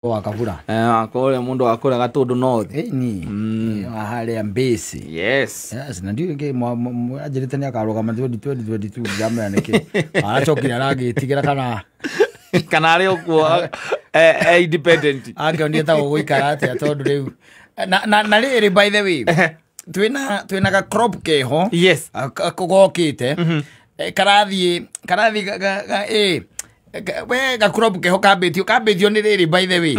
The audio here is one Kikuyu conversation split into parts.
Wa Kabura. Kũrĩa mũndũ wa kũrĩa Gatũndũ North. Ĩni wa harĩa Mbĩci. Yes. Yes, na ndiũĩ kĩ anjĩrĩte nĩ akarũgama 2022 ndamenya nĩkĩ aracokire aragĩtigĩra kana kana arĩ ũkuo independent. Angĩonire ta gũgũikara atĩa tondũ rĩu na rĩrĩ, by the way, twĩna ga crop keho. Yes. Gokĩte karathiĩ we ga crop keho kambĩtio nĩ rĩrĩ, by the way,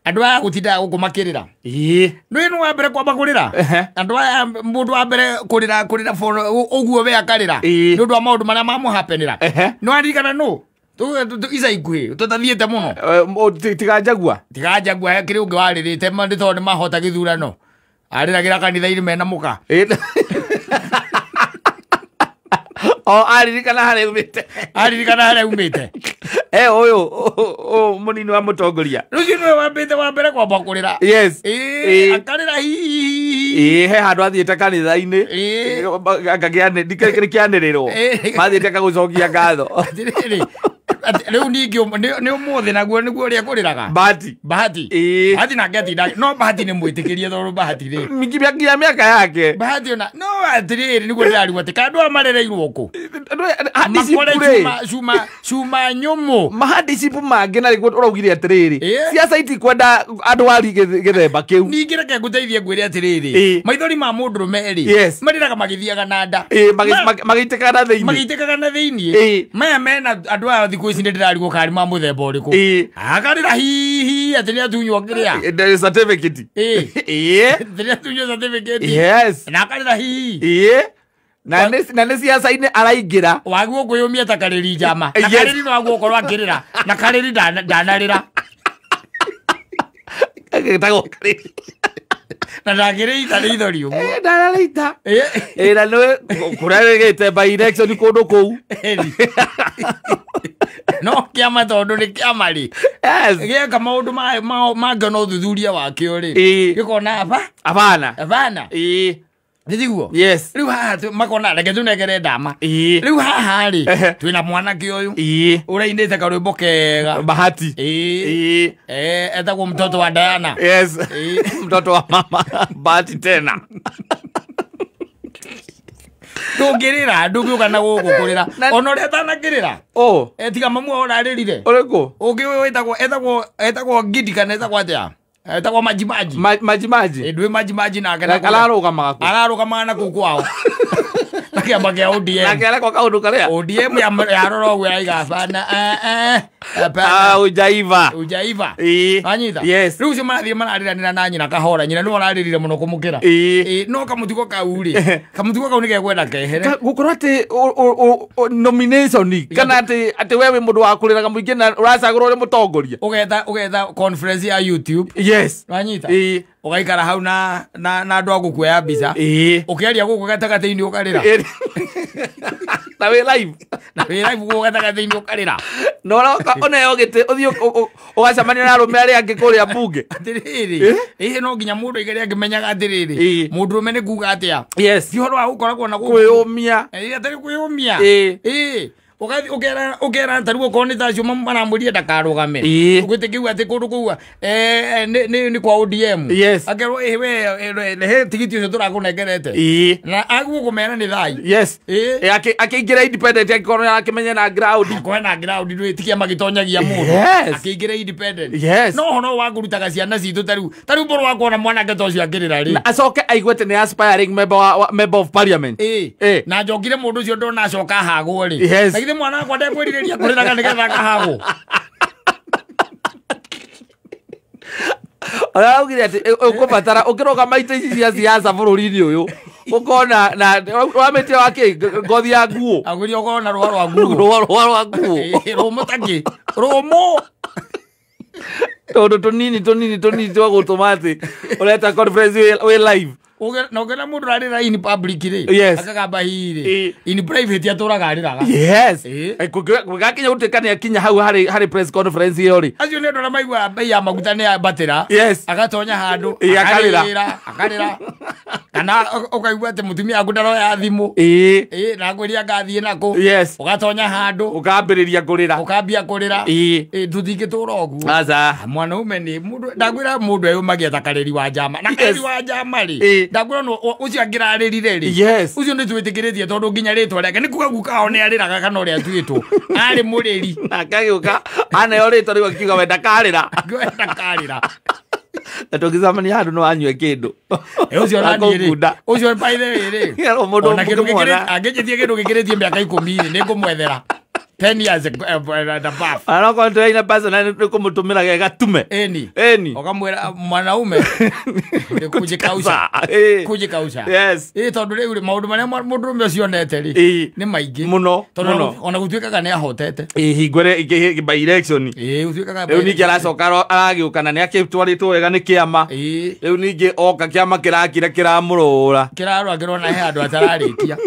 andũ aya gũtindaga gũkũ makĩrĩra. Nĩ nĩ wa mbere kwamba kũrĩra. Andũ aya, mũndũ wa mbere kũrĩra for ũguo we akarĩra nĩ ũndũ wa maũndũ marĩa mamũhapenĩra. Nĩ waririkana nũ ica ikuhĩ tũtathiĩte mũno? Tiga Njagua. Tiga Njagua, kĩrĩ ũngĩ warĩrĩte nĩ tondũ nĩ mahota gĩthurano, arĩragĩra kanitha-inĩ mena mũka. O aririkana harĩa umĩte. Aririkana harĩa umĩte. Ũyũ mũnini wa mũtongoria. Rũcio nĩwe wambĩte wa mbere kwamba kũrĩra. Yes. Akarĩra hihi. Ĩ, he handũ athiĩte kanitha-inĩ ngakĩanĩrĩrwo mathiĩte akagũcokia ngatho. Atĩrĩrĩ, rĩu ningĩ nĩ ũmũthĩ naguo nĩguo ũrĩa kũrĩraga. Bahati. Bahati. Bahati nake atinda no Bahati nĩ mwĩtĩkĩrie tondũ Bahati rĩ nginya mĩaka yake. Bahati ona no atĩrĩrĩ, nĩguo ndĩrarigwo atĩ ka andũ aya marereirwo kũ makore cuma cuma nyũmũ. Mahadicip mangĩ na rĩguo ũraugire atĩrĩrĩ, ciaca itikwenda andũ ari gĩthemba kĩu. Ningĩ reke ngũteithie ngwĩre atĩrĩrĩ, maithori ma mũndũrũme rĩ marĩraga magĩthiaga na nda. Magĩitĩkaga na thĩinĩ. Magĩitĩkaga na thĩinĩ. Maya mena andũ aya thikũ ici nĩ ndĩrarigwo karĩ ma mũthemba ũrĩkũ. Akarĩra hihi atĩ nĩ atunywo kĩrĩa certificate. Atĩ nĩ atunywo certificate. Yes. Na akarĩra hihi. Na nĩ ciaca-inĩ araingĩra. Waguo kwĩyũmia ta karĩri njama. Na karĩri no waguo ũkorwo akĩrĩra. Na karĩri ndanarĩra. Getagwo karĩri. Na ndangĩrĩita nĩ ithori ũguo. Ndararĩita. Na nĩwe kũrĩa wĩgĩte by election kũndũ kũu. No kĩama tondũ nĩ kĩama rĩ. Gĩeka maũndũ mangĩona ũthuthuria wakĩo rĩ. Gĩkona haba. Habana. Habana. Nĩtiguo? Yes. Rĩu haha makona reke tũnengere ndama. Rĩu haha rĩ twĩna mwanake ũyũ ũrainĩte karwĩmbo kega. Bahati. Etagwo mtoto wa Diana. Yes. Mtoto wa mama Bahati tena. Ndũngĩrĩra, ndũngĩũka na gũkũ kũrĩra. Ona ũrĩa atanakĩrĩra. Tiga mamu wao ũrarĩrire. Ũrĩkũ? Ũngĩ ũyũ etagwo Ngidi kana etagwo atĩa? Etagwo Maji Maji. Maji Maji. Ndwĩ Maji Maji nake. Ararũgamaga kũ? Ararũgamaga na kũu kwao. Na kĩama kĩa ODM. Nake arekwo kaũndũ karĩa? ODM yarora ũguo yaiga hapana. Ujaiva. Ujaiva. Wanyita? Yes. Rĩu ũcio marathiĩ mararĩranĩra na nyina kahora. Nyina nĩwe ũrarĩrire mũno kũmũkĩra. No kamũtugo kau rĩ, kamũtugo kau nĩgekwenda kehere. Gũkorwo atĩ nomination kana atĩ we wĩ mũndũ wa kũrĩraga mũingĩ na ũracagũrwo ũrĩ mũtongoria. Ũgetha conference ya YouTube. Yes. Wanyita? Ũgaikara hau na andũ a gũkuoya mbica. Ũkĩaria gũkũ gatagatĩ-inĩ ũkarĩra. Na wĩ live. Na wĩ live gũkũ gatagatĩ-inĩ ũkarĩra. Na ũroka ũneo gĩtĩ ũthiĩ ũgacemania na arũme arĩa angĩ kũrĩa mbunge. Atĩrĩrĩ, ĩhĩ no nginya mũndũ aikare akĩmenyaga atĩrĩrĩ, mũndũrũme nĩ kuga atĩa. Yes. Ti ũhoro wa gũkoragwo na gũkũ. Kwĩyũmia. Atarĩ kwĩyũmia. Ũkera ta rĩu okorwo nĩ ta acio maramwĩrire ndakarũgame. Ũgwĩtĩkĩrwo atĩ kũndũ kũu nĩ kwa ODM. Yes. Akerwo ĩhĩ we rehe tigiti ũcio tũrakũnengerete. Na aguo kũmera nĩ thai. Yes. Akĩingĩra independent angĩkorwo nĩarakĩmenya na ground. Akorwo na ground ndũĩ ti kĩama gĩtonyagia mũndũ. Akĩingĩra independent. Yes. No ũhoro wa kũrutaga ciana citũ ta rĩu mbũrũ wa kuona mwanake ta ũcio akĩrĩra rĩ. Na acoke aigue atĩ nĩ aspiring member of parliament. Na njokire mũndũ ũcio ndona acoka hagwo rĩ. Yes. Na githĩ mwana wakwa ndekwĩrirĩria kũrĩraga nĩgetha akahagwo. Ũraugire atĩ ũkũbatara ũkĩrũgama itĩ ici cia siasa bũrũri-inĩ ũyũ ũkona na wamĩtie wa kĩ ngothi ya nguo. Agwĩria ũkorwo na rũa rwa nguo. Rũa rwa nguo. Rũmũ ta kĩ? Rũmũ. Tondũ tũnini tũnini tũnini twa gũtũma atĩ ũreta conference wĩ live. Na ũngĩona mũndũ ararĩra in public rĩ, Yes. akagamba hihi rĩ, Ĩĩ. in private atũraga arĩraga. Yes. Ĩĩ. Gũgakinya gũtuĩka nĩ akinya hau harĩ press conference ĩyo rĩ. Acio nĩ andũ arĩa maiguaga bei ya maguta nĩ yambatĩra. Yes. Agatonya handũ, Ĩĩ, akarĩra. akarĩra. Kana ũkaigua atĩ mũtumia waku ndaroya thimũ. Ĩĩ. Ĩĩ, na ngwĩria ngathiĩ nakũ. Yes. Ũgatonya handũ, Ũkambĩrĩria kũrĩra. ũkambia kũrĩra. Ĩĩ. Ĩĩ, tũtingĩtũra ũguo. Aca. Mwanaume nĩ mũndũ ndakwĩra mũndũ eyũmagia ta karĩri wa njama. Na Yes. karĩri wa njama rĩ, Ĩĩ. ndakwĩra ũcio angĩrarĩrire rĩ, Yes. ũcio nĩ twĩtĩkĩrĩtie tondũ nginya rĩtwa rĩake nĩ kuga guka wao nĩ arĩraga kana ũrĩa atuĩtwo arĩ mũrĩri. Nake agĩũka aneo rĩtwa rĩu akiuga we ndakarĩra. Ndakarĩra. Na tũngĩcemania handũ no anyue kĩndũ. Ũcio naniĩ rĩ, Akũngunda. ũcio by the way rĩ, Nĩgetha mũndũ ona kĩndũ ũngĩmuona. angĩnjĩtie kĩndũ gĩkĩrĩtie mĩaka 10 rĩ, nĩ ngũmwethera 10 years and above. Ona okorwo nĩ personal nĩ kũmũtũmĩra ge gatume. Ĩni. Ĩni. Ũkamwĩra mwanaume nĩ kujikausha. Ĩĩ. Kujikausha. Yes. Ĩĩ, tondũ rĩu rĩ, maũndũ marĩa mũndũrũme ũcio onete rĩ, Ĩĩ. nĩ maingĩ Mũno, tondũ mũno. ona gũtuĩkaga nĩ ahotete. Ĩĩ, hingo ĩrĩa by election. Ĩĩ, gũtuĩkaga Rĩu ningĩ aracoka aragĩũka na nĩ akĩtwarĩtwo wega nĩ kĩama. Ĩĩ. Rĩu ningĩ oka kĩama kĩrakira kĩramũrũra. Kĩrarora kĩrona he handũ atararĩkia.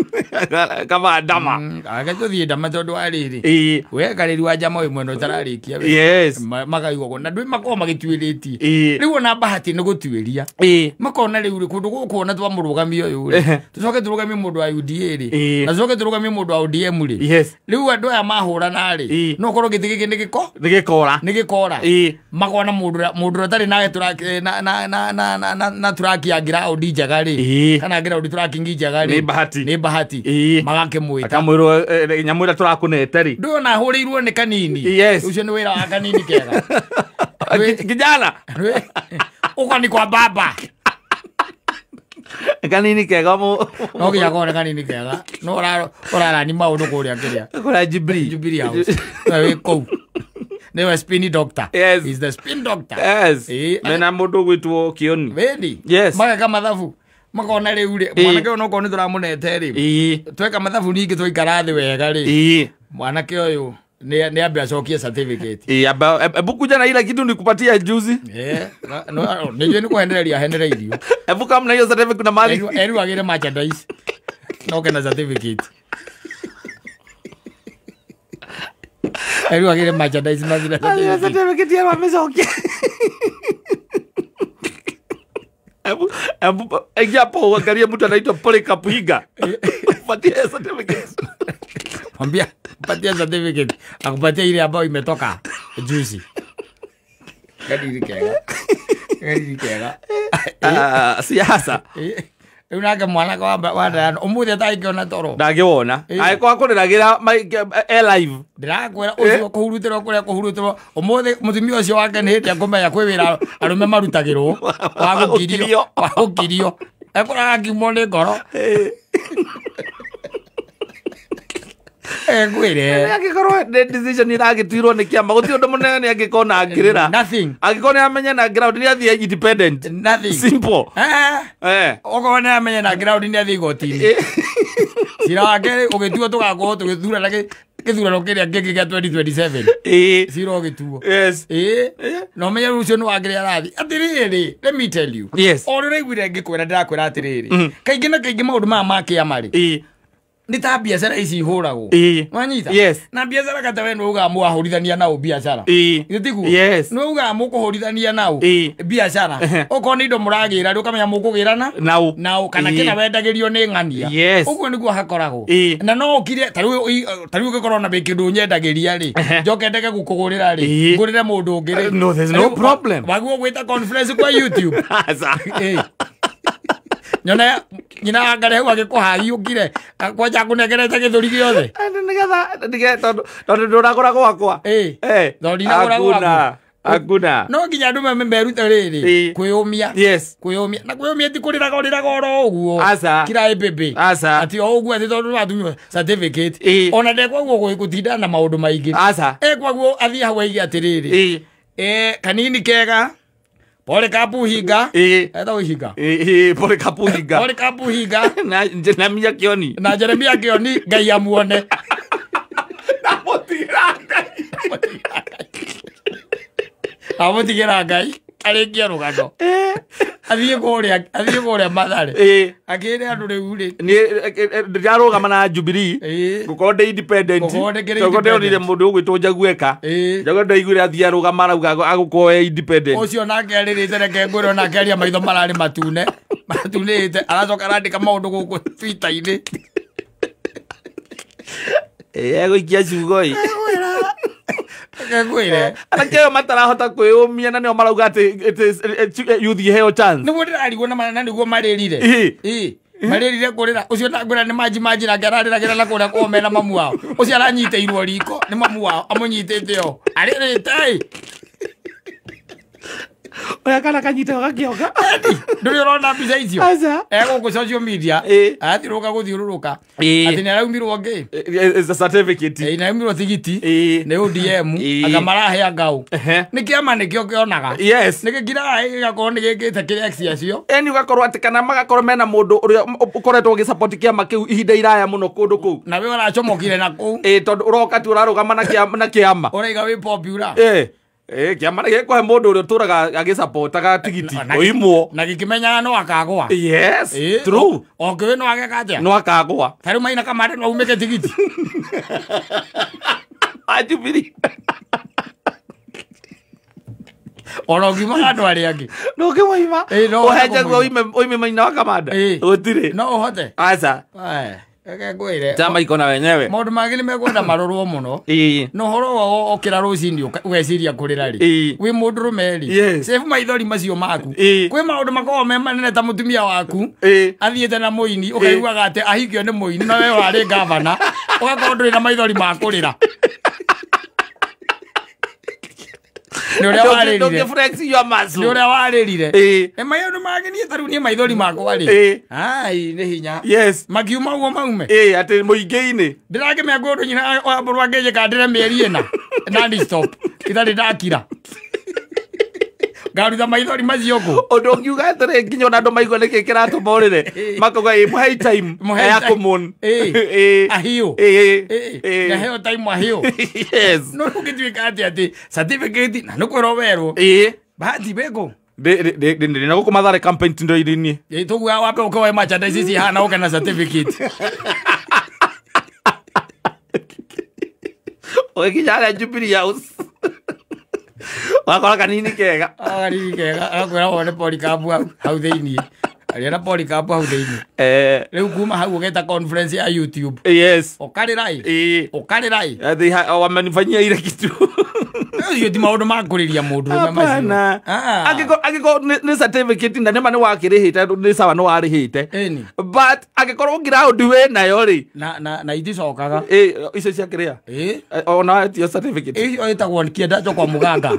Kaba ndama. Age tũthiĩ ndama tondũ wa rĩrĩ. Ĩĩ. We karĩri wa njama wĩ mwena ũtararĩkia we. Yes. Makaigua ũguo. Na ndwĩ makoragwo magĩtuĩrĩtie. Ĩĩ. Rĩu ona bahati nĩ gũtuĩria. Ĩĩ. Makona rĩu rĩ, kũndũ gũkũ ona twamũrũgamia ũyũ rĩ, Ehe. tũcoke tũrũgamie mũndũ wa UDA rĩ, Ĩĩ. na tũcoke tũrũgamie mũndũ wa ODM rĩ. Yes. Rĩu andũ aya mahũrana rĩ, Ĩĩ. no korwo gĩtĩ gĩkĩ nĩ gĩko Nĩ gĩkora. nĩ gĩkora. Ĩĩ. Makona mũndũ ũrĩa ũtarĩ na turaki ya ground njega rĩ, Ĩĩ. kana ground tracking njega rĩ, Nĩ bahati. nĩ bahati. Ĩĩ. Magakĩmwĩta. Akamwĩrwo nyamũ ĩrĩa tũrakũnete rĩ. Ndũĩ ona ahũrĩirwo nĩ kanini. Yes. Ũcio nĩ wĩra wa kanini kega. Kijana. Ũko ni kwa baba. Kanini kega mu. No nginya korwo nĩ kanini kega. No ũrarani maũndũ kũrĩa kĩrĩa. Kũrĩa Jubilee. Jubilee House. Nĩwe wĩ kũu. Nĩwe spin doctor. Yes. He's the spin doctor. Yes. Ĩĩ. Mena mũndũ ũgwĩtwo Kĩoni. Wĩni. Yes. Mageka mathabu. Makona rĩu rĩ, Ĩĩ. mwanake ũyũ nokorwo nĩ tũramũnete rĩ. Ĩĩ. Tweka mathabu ningĩ twaikara thĩ wega rĩ. Ĩĩ. Mwanake ũyũ nĩ ambe acokie certificate. Ĩĩ, amba ebu kuja na ile kitu nikupatia juzi. Nĩnjũĩ nĩ kũhendereria ahendereirio. Ebu kama na hiyo certificate kuna mali. Eru agĩre merchandise. Noke na certificate. Eru agĩre merchandise na Hiyo certificate. certificate ya wamecokia. Ebu ingia hapo uangalie mtu anaitwa Polycarp Higa. Patia certificate. Mwambia patia certificate. Akupatia ile ambayo imetoka juzi. Kadiri kega. Kadiri kega. Siasa. Rĩu nake mwanake wa Diana ũmũthĩ atangĩona toro. Ndangĩwona. Angĩkorwo akũrĩragĩra e live. Ndĩrakwĩra ũcio kũhurutĩrwo kũrĩa kũhurutĩrwo ũmũthĩ mũtumia ũcio wake nĩ hĩndĩ akũmenya kwĩ wĩra arũme marutagĩrwo wa gũkirio wa gũkirio ekũraga akiumwo nĩ ngoro ekwĩre Angĩkorwo nĩ decision ĩragĩtuirwo nĩ kĩama gũtirĩ ũndũ mũnene angĩkorwo na angĩrĩra. Nothing. Angĩkorwo nĩ amenya na ground nĩ athiĩ independent. Nothing. Simple. Okorwo nĩ amenya na ground nĩ athiĩ igoti-inĩ. Cira wake ũgĩtuo tũgakorwo tũgĩthurana gĩthurano kĩrĩa kĩngĩ kĩa 2027. Ĩĩ. Cira ũgĩtuo. Yes. Ĩĩ. Na ũmenye rĩu ũcio nĩ wangĩrĩ arathiĩ. Atĩrĩrĩ, let me tell you. Yes. O ũrĩa ũraiguire ngĩkwĩra ndĩrakwĩra atĩrĩrĩ. Kaingĩ na kaingĩ maũndũ maya ma kĩama rĩ. Ĩĩ. Nĩ ta biacara ici ihũragwo. Ĩĩ. Wanyita? Yes. Na biacara kata we nĩ ugaga mũwahũrithania nao biacara. Ĩĩ. Githĩ tiguo? Yes. Nĩ ugaga mũkũhũrithania nao Ĩĩ. biacara. Okorwo nĩ indo mũragĩra rĩ ũkamenya mũkũgĩrana Nao. nao kana Ĩĩ. kĩna wendagĩrio nĩ ng'ania. Yes. Ũguo nĩguo hakoragwo. Ĩĩ. Na no ũkire ta rĩu ũngĩkorwo na kĩndũ nyendagĩria rĩ, njoke ndege gũkũgũrĩra rĩ, Ĩĩ. ngũrĩre mũndũ ũngĩ rĩ. No, there's no problem. Waguo gwĩta conference kwa YouTube. Aca. Ĩĩ. Nyona nyina angare hau agĩkũhagiũkire kwanja akũnengerete gĩthũri gĩothe. Nĩgetha tondũ ndũragũra gwakwa. Ĩĩ. Tondũ ndinagũra gwaku. Hakuna. No nginya andũ merute rĩrĩ Ĩĩ. kwĩyũmia. Yes. Kwĩyũmia na kwĩyũmia ti kũrĩraga ũrĩraga oro ũguo. Aca. Kira ĩmbĩmbĩ. Aca. Atĩ o ũguo atĩ tondũ nĩwatunywo certificate. Ĩĩ. Ona ndekwaguo gũtinda na maũndũ maingĩ. Aca. Ekwaguo athiĩ hau aige atĩrĩrĩ. Ĩĩ. Kanini kega. Polycarp Higa. Ĩĩ. Etagwo Higa. Ĩĩ, Polycarp Higa. Polycarp Higa. Na Jeremia Kĩoni. Na Jeremia Kĩoni Ngai amuone. Ndamũtigĩra Ngai. Amũtigĩra Ngai arĩkie rũgano. Athiĩ kũrĩa Mathare. Akĩre andũ rĩu rĩ. Niĩ ndĩrarũgama na Jubilee. Ngũkorwo ndĩ independent. Tondũ ndĩronire mũndũ ũgwĩtwo Njagueka. Njagueka ndaiguire athiĩ arũgama arauga agũkorwo e independent. Ũcio nake arĩrĩte reke ngwĩre nake aria maitho mararĩ matune. Matunĩte aracoka arandĩka maũndũ gũkũ Twitter-inĩ. Egũikia ciugo ĩ. Ngwĩre. Anake ayo matarahota kwĩyũmia na nĩo marauga atĩ youth iheo chance. Nĩguo ndĩrarigwo na nĩguo marĩrire. Marĩrire kũrĩra. Ũcio ndangwĩra nĩ manji manji nake ararĩragĩra na kũrĩa kwao mena mamu wao. Ũcio aranyitĩirwo riko nĩ mamu wao amũnyitĩte o. Arĩrĩte ĩ. Oya kana kanyitĩrwo gakĩonga. Ndũrĩ ũrona mbica icio? Egũkũ social media. Arathiũrũrũka gũthiũrũrũka. Atĩ nĩ araumirwo ngĩ. It's a certificate. Nĩ araumirwo tigiti. Nĩ ODM. Anga marahe ngau. Nĩ kĩama nĩkĩo kĩonaga. Yes. Nĩ gĩkiraga gĩgakorwo nĩ gĩkĩte kĩrĩa acio. Ĩni ũgakorwo atĩ kana magakorwo mena mũndũ ũrĩa ũkoretwo ũgĩsupport kĩama kĩu ihinda iraya mũno kũndũ kũu. Na we ũracomokire na kũu. Tondũ ũroka tu ũrarũgama na kĩama. Ũraiga wĩ popular. Kĩama nĩ gĩkũhe mũndũ ũrĩa ũtũraga agĩsupportaga tigiti ũimwo. Na gĩkĩmenyaga no akagũa. Yes, true. O kĩũĩ no ageka atĩa? No akagũa. Ta rĩu Maina Kamande no aumĩke tigiti. A Jubilee. Ona ũngiumaga andũ arĩa angĩ. Ndũngĩmoima. Ũhe Njaguo oime Maina wa Kamande. Gũtirĩ. No ũhote. Aca. Reke ngwĩre. Chama iko na wenyewe. Maũndũ mangĩ nĩ mekwenda marorwo mũno. Na ũhoro wa okĩra rũcinĩ ũgeciria kũrĩra rĩ. Wĩ mũndũrũme rĩ. Save maithori macio maku. Kwĩ maũndũ makoragwo me manene ta mũtumia waku. Athiĩte na mũini ũkaiguaga atĩ ahikio nĩ mũini na we warĩ gavana. Ũgakorwo ndũrĩ na maithori ma kũrĩra. Nĩ ũrĩa warĩrire. Nĩ ũrĩa warĩrire. Maũndũ mangĩ niĩ ta rĩu niĩ maithori makwa rĩ. Ai nĩ hinya. Yes. Makiuma ũguo maume. Atĩ mũingĩ-inĩ. Ndĩrakĩmenya kwĩ ũndũ nyina wa mũrũ angĩnjĩka ndĩre mĩeri ĩna. Non-stop. Itarĩ ndakira. Ngaruta maithori macio kũ. Ũndũ ũngiuga atĩrĩ nginya ona andũ maigua nĩkĩ kĩratũma ũrĩre. Makauga mũhei time ya kũmũn. Ahiũ. Naheo time ahiũ. Yes. No ũngĩtuĩka atĩ certificate na nĩkwĩrwo werwo. Bahati wĩkũ? Ndĩ na gũkũ Mathare campaign tindo-inĩ niĩ. Tũguo wambe ũke woe merchandise ici haha na ũke na certificate. Ũgĩkinya harĩa Jubilee House. Wakora kanini kega. Kanini kega. Agakwĩra wone Polycarp hau thĩinĩ. Aria na Polycarp hau thĩinĩ. Rĩu kuma hau ũgeta conference ya YouTube. Yes. Ũkarĩra ĩ. Ũkarĩra ĩ. Wamenifanyia ile kitu. Ũcio ti maũndũ ma kũrĩria mũndũ ũrũme macio. Hapana. Angĩkorwo nĩ certificate na nĩma nĩ wakĩrĩhĩte nĩ sawa nĩ warĩhĩte. But angĩkorwo ground wĩ nayo rĩ. Na iticokaga. Icio cia kĩrĩa? Ona tio certificate. Icio ĩtagwo kĩendacho kwa mũganga.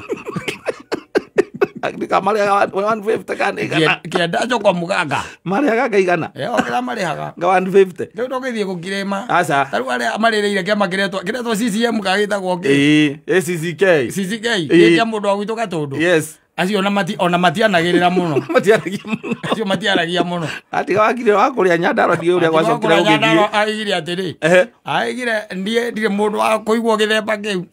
Marĩhaga 150 kana igana. Kĩendacho kwa mũganga. Marĩhaga ngaigana. Okĩra marĩhaga. Nga 150. Rĩu ndũgĩthiĩ gũkirĩma. Aca. Ta rĩu arĩa marĩrĩire kĩama kĩretwo CCM kagĩtagwo kĩ? CCK. CCK. Kĩa mũndũ wa gwitũ Gatũndũ. Yes. Acio ona matianagĩrĩra mũno. Matiaragia mũno. Acio matiaragia mũno. Atiga wakire wa kũrĩa Nyandarua ndiũĩ ũrĩa gwacokire gũgĩthiĩ. Aigire atĩrĩ. Aigire niĩ ndirĩ mũndũ wa kũigua gĩthemba kĩu.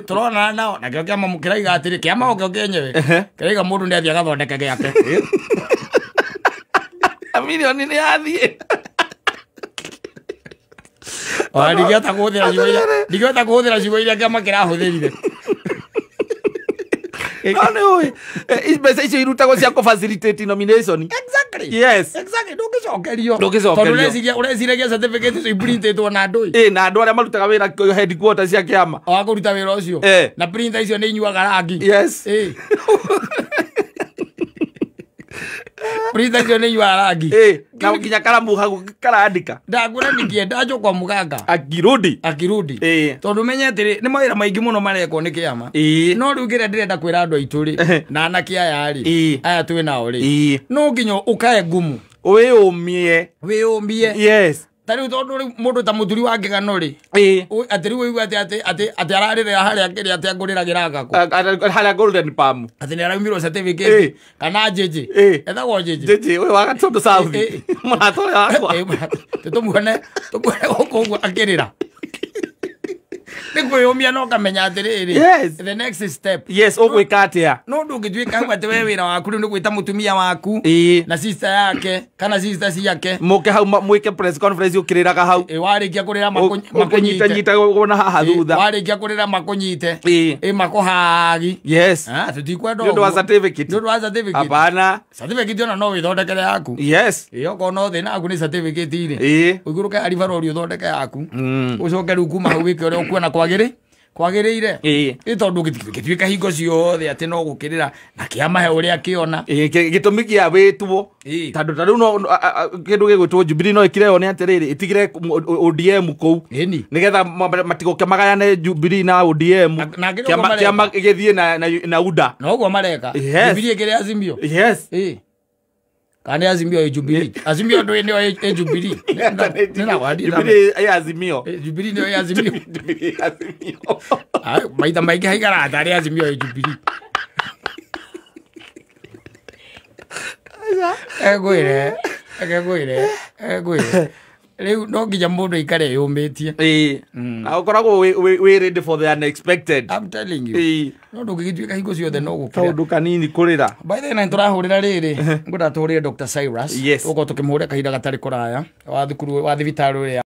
Tũronana nao nakĩo kĩama kĩraiga atĩrĩ kĩama o kĩo kĩenyewe. Kĩraiga mũndũ nĩ athiĩ agathondeke gĩake. Milioni nĩ yathiĩ. Ona ndingĩhota kũhũthĩra ciugo iria kĩama kĩrahũthĩrire. No nĩ ũĩ mbeca icio irutagwo cia kũ-facilitate nomination. Exactly. Yes. Exactly. Ndũngĩcokerio. Ndũngĩcokerio. Tondũ ũreciragia certificate icio iprintĩtwo na andũ. Na andũ arĩa marutaga wĩra headquarters cia kĩama. O akũruta wĩra ũcio. Na printer icio nĩ inyuaga rangi. Yes. Printer icio nĩ inyuaga rangi. Na nginya karamu hau karandĩka. Ndakwĩra nĩkĩendacho kwa mũganga. Akirudi. Akirudi. Tondũ menye atĩrĩ nĩ mawĩra maingĩ mũno marekwo nĩ kĩama. No rĩu kĩrĩa ndĩrenda kwĩra andũ aitũ rĩ na anake aya rĩ aya twĩ nao rĩ no nginya ũkae ngumu. Wĩyũmie. Wĩyũmie. Yes. Ta rĩu tondũ rĩu mũndũ ta mũturi wa ngĩgano rĩ atĩ rĩu ũigua atĩ ararĩrĩra harĩa kĩrĩa atĩ angũrĩragĩra ngakũ. Harĩa Golden Palm. Atĩ nĩ araumirwo certificate kana Njĩnjĩ. Etagwo Njĩnjĩ. Njĩnjĩ ũyũ wa Gatũndũ South. Mũrata ũrĩa wakwa. Tũmuone gũkũ ũguo akĩrĩra. Nĩ kwĩyũmia na ũkamenya atĩrĩrĩ, Yes. the next step. Yes, ũgwĩka atĩa? No ndũngĩtuĩka hau atĩ we wĩra waku rĩu nĩ gwĩta mũtumia waku Ĩĩ. na sister yake kana sister ciake. Mũke hau mwĩke press conference ũkĩrĩraga hau. Ĩ, warĩkia kũrĩra makũnyite. Ũkĩnyitanyita na haha thutha. Warĩkia kũrĩra makũnyite. Ĩĩ. Ĩ, makũhagi. Yes. Ah, tũtikwenda Nĩ ũndũ wa ũguo. certificate. Nĩ ũndũ wa certificate. Hapana. Certificate ona no wĩthondekere yaku. Yes. Ĩ, okorwo no thĩna waku nĩ certificate rĩ, Ĩĩ. ũikũrũke aribarori ũthondeke yaku, ũcoke rĩu kuma hau wĩke ũrĩa ũkuona kwagĩrĩire. Ĩĩ. Ĩ, tondũ gĩtuĩka hingo ciothe atĩ no gũkĩrĩra na kĩamahe ũrĩa kĩona. Ĩĩ, gĩtũmi kĩa wĩtwo Ĩĩ. tondũ ta rĩu no kĩndũ gĩgwĩtwo Jubilee no ĩkire yone atĩrĩrĩ, ĩtigire ODM kũu Ĩni. nĩgetha matigoke magayane Jubilee na ODM. Na ngĩrĩ ũguo Kĩama mareka. kĩama gĩthiĩ na UDA. Noguo mareka. Yes. Jubilee ĩkĩrĩ Azimio. Yes. Ĩ, kana nĩ Azimio ĩ Jubilee? Azimio ndũĩ nĩyo ĩ Jubilee. Jubilee ĩ Azimio. Jubilee nĩyo ĩ Azimio. Jubilee ĩ Azimio. Ah, maita maingĩ haikaraga tarĩ Azimio ĩ Jubilee. Engwĩre, engwĩre, engwĩre, rĩu no nginya mũndũ aikare eyũmĩtie. Ĩĩ, na ũkoragwo wĩ ready for the unexpected. I'm telling you. Ĩĩ. No ndũngĩgĩtuĩka hingo ciothe no gũkĩra. Kaũndũ kanini kũrĩra. By the way, na nĩtũrahũrĩra rĩrĩ, ngwenda tũhũrĩre Dr. Cyrus. Yes. Tũgũkorwo tũkĩmũhũrĩra kahinda gatarĩ kũraya, wa thukuru wa thibitarĩ ũrĩa.